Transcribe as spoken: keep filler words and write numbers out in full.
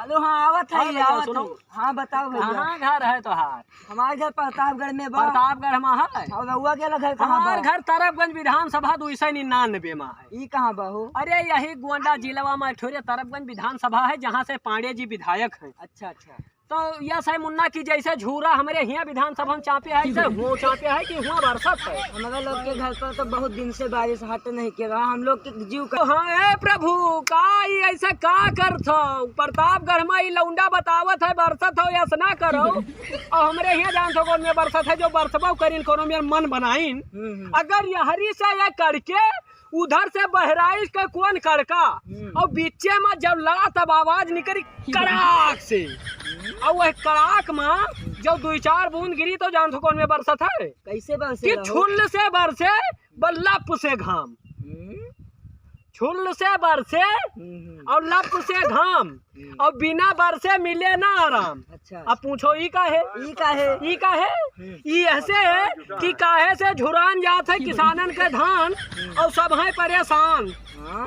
हेलो, हाँ, आवत है, हाँ भैया, आवत सुनो। है। हाँ, बताओ भैया। कहाँ घर है तोहार? हमार घर प्रतापगढ़ में बा। प्रतापगढ़ में है? और रउआ के घर कहाँ बा? हमार घर तरबगंज विधानसभा दुई सौ निन्यानवे में है। ई कहाँ बा हो? अरे, यही गोंडा जिलवा में एक ठो रे तरबगंज विधानसभा है, जहाँ से पांडे जी विधायक हैं। अच्छा, अच्छा। तो यस है मुन्ना कि जैसे झूरा हमरे हियाँ विधानसभा में चापे है, ऐसे हुआँ चापे है कि हुआँ बरसत है। हमारे लोग के घर पर तो बहुत दिन से बारिश हट नहीं के रहा, हम लोग के जीव का। हाँ, ए प्रभु, का ई ऐसे का करत हो? प्रतापगढ़ में ई लौंडा बतावत है बरसत हो, यस ना करो। और हमरे हियाँ जानत हो कौन में बरसत है, जो बरसबो करिन, कौनो में मन बनाइन। हम्म, हम्म। अगर यहरी से ये करके उधर से बहराइच के कौन कड़का, हम्म। और बीचे में जब लड़ा तब आवाज निकली कड़ाक से। हम्म। और वह कड़ाक में जब दुई चार बूंद गिरी तो जानत हो कौन में बरसत है? कैसे बरसे कि रहो? छुल्ल से बरसे, ब-, लप से घाम। हम्म। छुल्ल से बरसे हम्म। और लप से घाम। हम्म। और बिना बरसे मिले ना आराम। अच्छा। अब पूछो, ई का है? ई का है? ई का है? हम्म। ई ऐसे है कि काहे से झुरान जात है किसानन के धान हम्म। और सब हैं परेशान। हाँ?